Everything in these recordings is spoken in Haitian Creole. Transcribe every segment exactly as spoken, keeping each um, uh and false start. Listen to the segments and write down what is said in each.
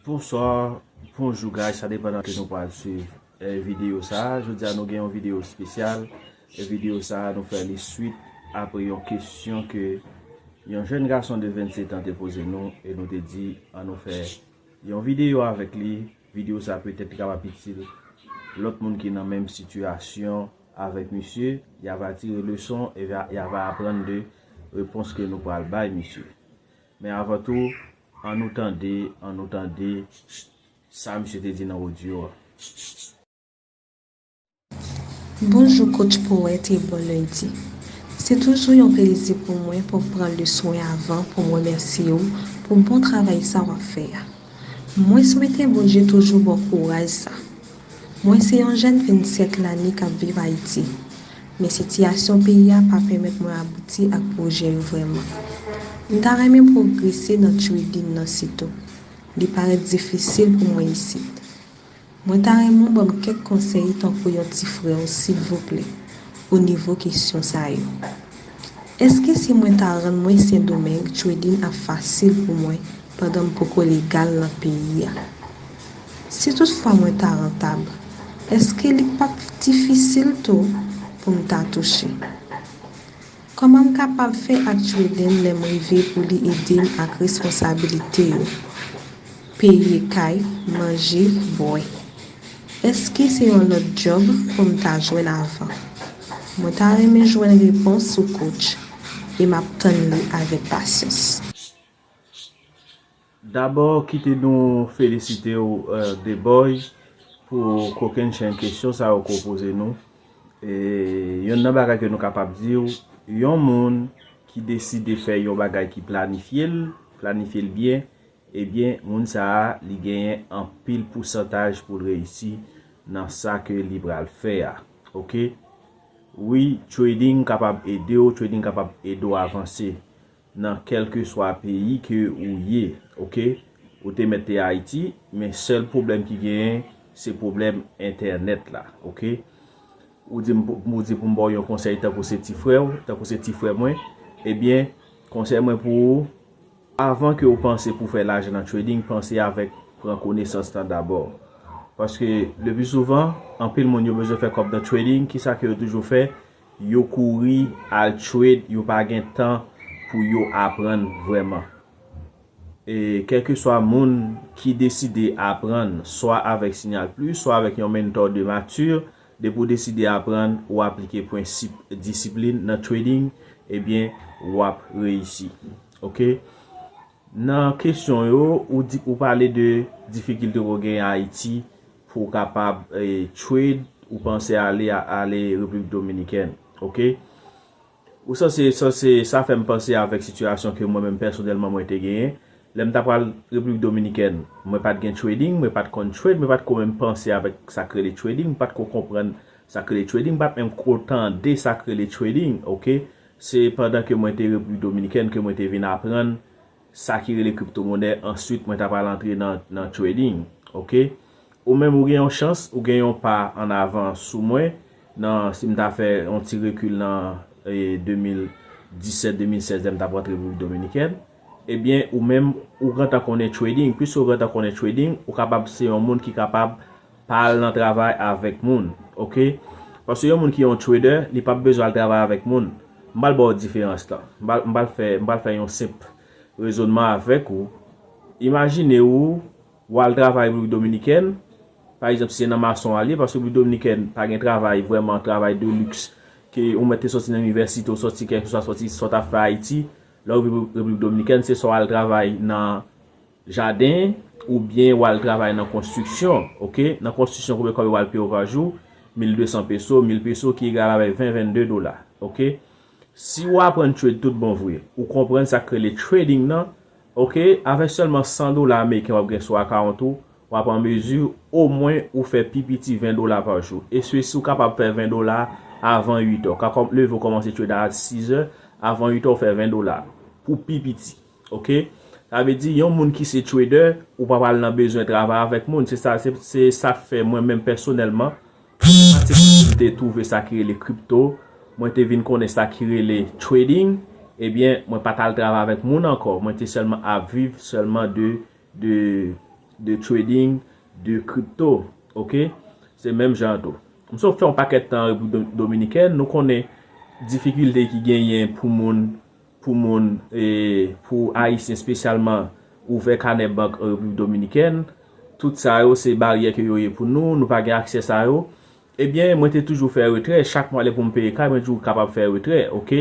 Bonswa, bonjou guys, sa depann nan ke nou pral swiv eh, videyo sa a. Jodi a nou gen yon videyo espesyal. E videyo sa a nou fè li swit apre yon kesyon ke yon jèn gason de vennsetan te poze nou e nou te di an nou fè yon videyo avèk li. Videyo sa a petèt li kapab itil lòt moun ki nan menm sitiyasyon avèk misye. Y ava tire leson e y ava aprann de repons ke nou pral bay misye. Men avan tou, an nou tande, an nou tande sa misye te di nan odyo a. Bonjou coach powèt e bon lendi. Se toujou yon plezi pou mwen pou m pran leson avan pou m remèsye w pou bon travay sa w ap fè a. Mwen swete Bondye toujou ba w kouraj sa. Mwen se yon jèn vennsèt lane k ap viv Ayiti, men sitiyasyon peyi a pa pèmèt mwen abouti ak pwojè yo vrèman. M ta renmen pwogrese nan trading nan sitou. Li parèt difisil pou mwen isit. Mwen ta renmen w ban m kèk konsèy tankou yon ti frè w silvouplè o nivo kesyon sa yo. Èske si mwen ta rann mwen Sendomeng trading ap fasil pou mwen pandan m poko legal nan peyi a? Si toutfwa mwen ta rantab, èske li p ap difisil tou pou m ta touche? Kòman m kapab fè ak trading lè m rive pou li ede m ak responsabilite yo? Peye kay, manje, bwè. Èske se yon lòt djòb pou m ta jwenn avan? Mwen ta renmen jwenn repons sou coach e m ap tann li avèk pasyans. Dabò kite nou felisite w Deboy pou kokennchenn kesyon sa yo ke w poze nou. E yonn nan bagay ke nou kapab di w, yon moun ki deside fè yon bagay ki planifye l, planifye l byen, ebyen moun sa a li genyen anpil pousantaj pou l reyisi nan sa ke li pral fè a. Oke? Wi, trading kapab ede w, trading kapab ede w avanse nan kèlkeswa peyi ke ou ye, oke? Ou te mèt te Ayiti, men sèl pwoblèm ki genyen se pwoblèm entènèt la, oke? Ou di m pou m di pou m ba w yon konsèy tankou se ti frè w, tankou se ti frè mwen, ebyen konsèy mwen pou ou, avan ke w panse pou fè lajan nan trading, panse avèk pran konesans lan dabò. Paske le pli souvan, anpil moun yo bezwen fè kòb nan trading, kisa ke yo toujou fè? Yo kouri al trade, yo pa gen tan pou yo aprann vrèman. E kèlkeswa moun ki deside aprann, swa avèk Signal Plus, swa avèk yon mentor de mature, depi w deside aprann, ou aplike prensip disiplin nan trading, ebyen w ap reyisi. Oke? Nan kesyon yo, ou di ou pale de difikilte ke w genyen Ayiti pou w kapab eh, trade, ou panse ale ale Repiblik Dominikèn. Oke? Ou sanse sanse sa fè m panse avèk sitiyasyon ke mwen menm pèsonèlman mwen te genyen. Lè m ta pral Repiblik Dominikèn, mwen pa t gen trading, mwen pa t konn trade, mwen pa t ko menm panse avèk sa k rele trading, mwen pa t ko konprann sa k rele trading, mwen pa t menm ko tande sa k rele trading, oke? Se pandan ke mwen te Repiblik Dominikèn ke mwen te vin aprann sa ki rele kriptomonè, answit mwen ta pral antre nan, nan trading, oke? Ou menm ou gen yon chans, ou gen yon pa an avan sou mwen, nan, si m ta fè yon ti rekil nan eh, de mil disèt, de mil sèz, lè m t ap rantre Repiblik Dominikèn, ebyen, ou menm, ou gentan konnen trading. Piske ou gentan konnen trading, ou kapab se yon moun ki kapab pa al nan travay avèk moun, oke? Paske yon moun ki yon trader, li p ap bezwen al travay avèk moun. M pral ba w diferans lan. M pral, m pral fè, m pral fè yon senp rezònman avèk ou. Imajine ou, ou al travay Repiblik Dominikèn, pa egzanp, si se nan mason w al ye, paske Repiblik Dominikèn pa gen travay vrèman, travay de luxe, ke ou mèt te sòti nan inivèsite, ou sòti kèlkeswa sòti sa w t ap fè Ayiti, lè w rive Repiblik Dominikèn, se swa w al travay nan jaden, oubyen w al travay nan konstriksyon, oke? Nan konstriksyon, konbyen kòb yo pral peye w pa jou? Mil de san peso, mil peso ki egal avèk ven, vennde dola, oke? Si w aprann trade tout bon vre, ou konprann sa k rele trading nan, oke, avèk sèlman san dola ameriken w ap gen sou akawont ou, w ap an mezi omwen ou fè pi piti ven dola pa jou. E se si w kapab fè ven dola avan uit è. Ka kòm leve w kòmanse trade a sis è, avan uit è w fè ven dola pou pi piti. Oke? Sa vle di, yon moun ki se trader, ou pa pral nan bezwen travay avèk moun. Se sa, se, se sa k fè mwen menm pèsonèlman, mwen te twouve sa ki rele kripto, mwen te vin konnen sa ki rele trading, ebyen, mwen pa t al travay avèk moun ankò. Mwen te sèlman ap viv sèlman de, de, de trading, de crypto, ok? Se menm jan tou. M sot fè yon pakèt tan an Repiblik Do- Dominikèn, nou konnen difikilte ki genyen pou moun, pou moun, e, pou Ayisyen espesyalman ouvè kanè bank an Repiblik Dominikèn. Tout sa yo se baryè ke yo ye pou nou, nou pa gen aksè sa yo. Ebyen, mwen te toujou fè retrè, chak mwa lè pou m peye kay, mwen toujou kapab fè retrè, ok?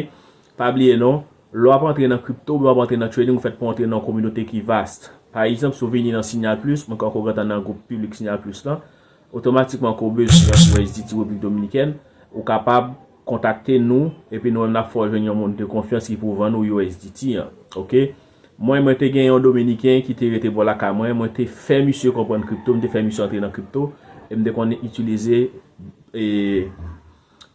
Pa bliye non, lè w ap antre nan crypto, lè w ap antre nan trading, ou fèt pou antre nan yon kominote ki vast. Pa egzanp, si w vini nan Signal Plus, mwen ka konprann nan gwoup piblik Signal Plus lan, otomatikman ke w bezwen yon U S D T Repiblik Dominikèn, ou kapab kontakte nou, epi nou menm n ap fè w jwenn yon moun de konfyans ki pou vann ou U S D T an, ok? Mwen, mwen te gen yon Dominiken ki te rete bò lakay mwen, mwen te fè misye konprann crypto, m te fè misye antre nan crypto, e m te konn itilize, e,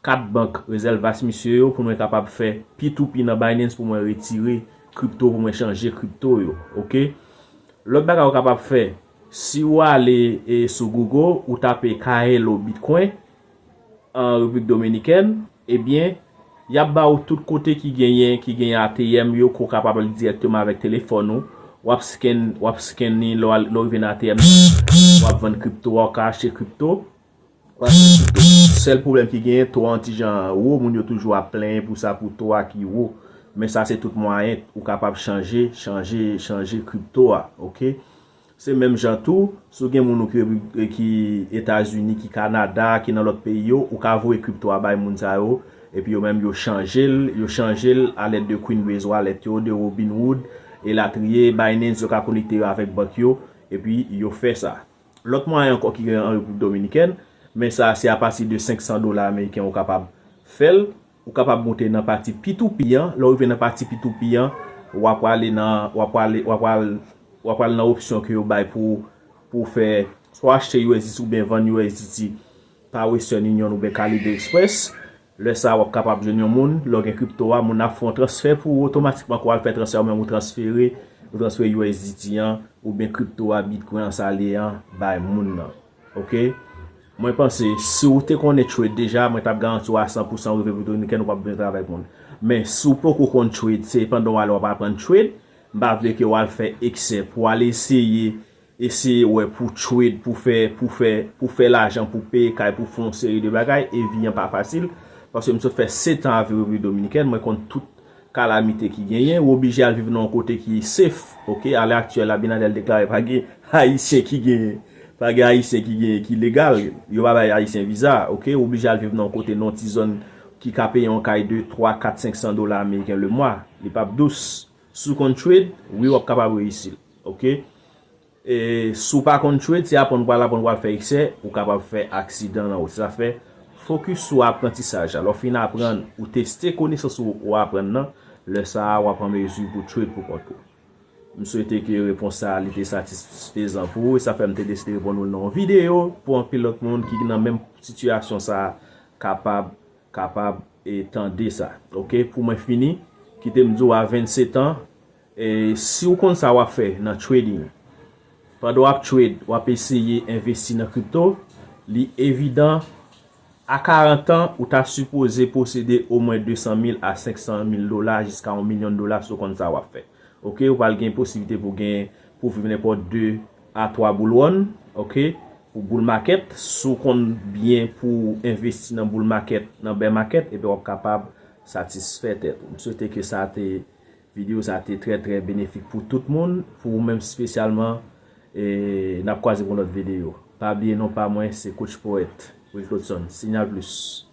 kat bank Rezèv Vast misye yo pou mwen kapab fè P two P nan Binance pou mwen retire crypto, pou mwen chanje crypto yo, ok? Lòt bagay ou kapab fè, si w ale, e, sou Google, ou tape Kaelo Bitcoin an Repiblik Dominikèn, ebyen, y ap ba ou tout kote ki genyen, ki genyen A T M yo, ke w kapab al dirèkteman avèk telefòn ou. W ap scan, w ap scan li, lè w al- lè w rive nan A T M nan, w ap vann crypto a, w ka achte crypto. W ap vann crypto. Sèl pwoblèm ki genyen, to a yon ti jan wo, moun yo toujou ap plenyen pou sa, pou to a ki wo. Men sa se tout mwayen ou kapab chanje, chanje, chanje crypto a, ok? Se menm jan tou, si w gen moun ou ki, ki Etazini, ki Kanada, ki nan lòt peyi yo, ou ka voye crypto a bay moun sa yo, epi yo menm yo chanje l, yo chanje l alèd de Coinbase Wallet yo, de Robinhood, elatriye, Binance, yo ka konekte yo avèk bank yo, epi yo fè sa. Lòt mwayen ankò ki gen an Repiblik Dominikèn, men sa se apati de senk san dola ameriken ou kapab fè l, ou kapab moute nan pati P two P an. Lè w rive nan pati P two P an, w ap prale nan, w ap prale, w ap pral, w ap pral nan opsyon ke yo bay pou, pou w fè, swa achte U S D T oubyen vann U S D T pa Western Union oubyen Calibre Express. Lè sa a, w ap kapab jwenn yon moun, lè w gen crypto a, moun ap fè yon transfè pou ou otomatikman, ke w al fè transfè, ou menm ou transfere, ou transfere U S D T an, oubyen crypto a, Bitcoin an, sa l ye an, bay moun nan. Ok? Mwen panse, si w te konnen trade deja, mwen t ap garanti w a san pou san w rive Repiblik Dominikèn, ou p ap bezwen travay pou moun. Men, si w poko konn trade, se pandan w ale w ap aprann trade, m pa vle ke w al fè eksè, pou w al eseye, eseye wè pou trade, pou fè, pou fè, pou fè lajan, pou peye kay, pou fè yon seri de bagay, e vi an pa fasil. Paske m sot fè sèt an ap viv Repiblik Dominikèn, mwen konn tout kalamite ki genyen, ou oblije al viv nan yon kote ki safe, ok? Alè aktyèl, Abinader deklare pa gen Ayisyen ki genyen, pa gen Ayisyen ki genyen, ki legal, yo pa bay Ayisyen viza, ok? Ou oblije al viv nan yon kote, nan yon ti zòn ki ka peye yon kay de twa, kat, senk san dola ameriken le mwa. Li p ap dous. Si w konn trade, wi, w ap kapab reyisi l, ok? E si w pa konn trade, se aprann w pral aprann w pral fè eksè, ou kapab fè aksidan nan wout. Se sa fè, fokis sou aprantisaj la. Lè w fin aprann, ou teste konesans ou, ou aprann nan, lè sa a, w ap an mezi pou trade pou kont ou. M swete ke repons sa a, li te satisfezan pou ou, e sa fè m te deside reponn ou nan yon videyo pou anpil lòt moun ki nan menm sitiyasyon sa a kapab, kapab, e, tande sa. Ok, pou mwen fini, kite m di w a vennsèt an, e, si w konn sa w ap fè nan trading, pandan w ap trade, w ap eseye envesti nan kripto, li evidan, a karant an, ou ta sipoze posede omwen de san mil a senk san mil dola jiska yon milyon dola si w konn sa w ap fè. Ok, ou pral gen posiblite pou gen, pou viv nenpòt de a twa bull run, ok, pou bull market, si w konn byen pou w envesti nan bull market, nan bear market, ebyen w ap kapab satisfè tèt ou. M swete ke sa te, videyo sa te trè, trè benefik pou tout moun, pou ou menm espesyalman, e n ap kwaze pou yon lòt videyo. Pa bliye non pa mwen, se Coach Poète, Wilfredson, Signal Plus.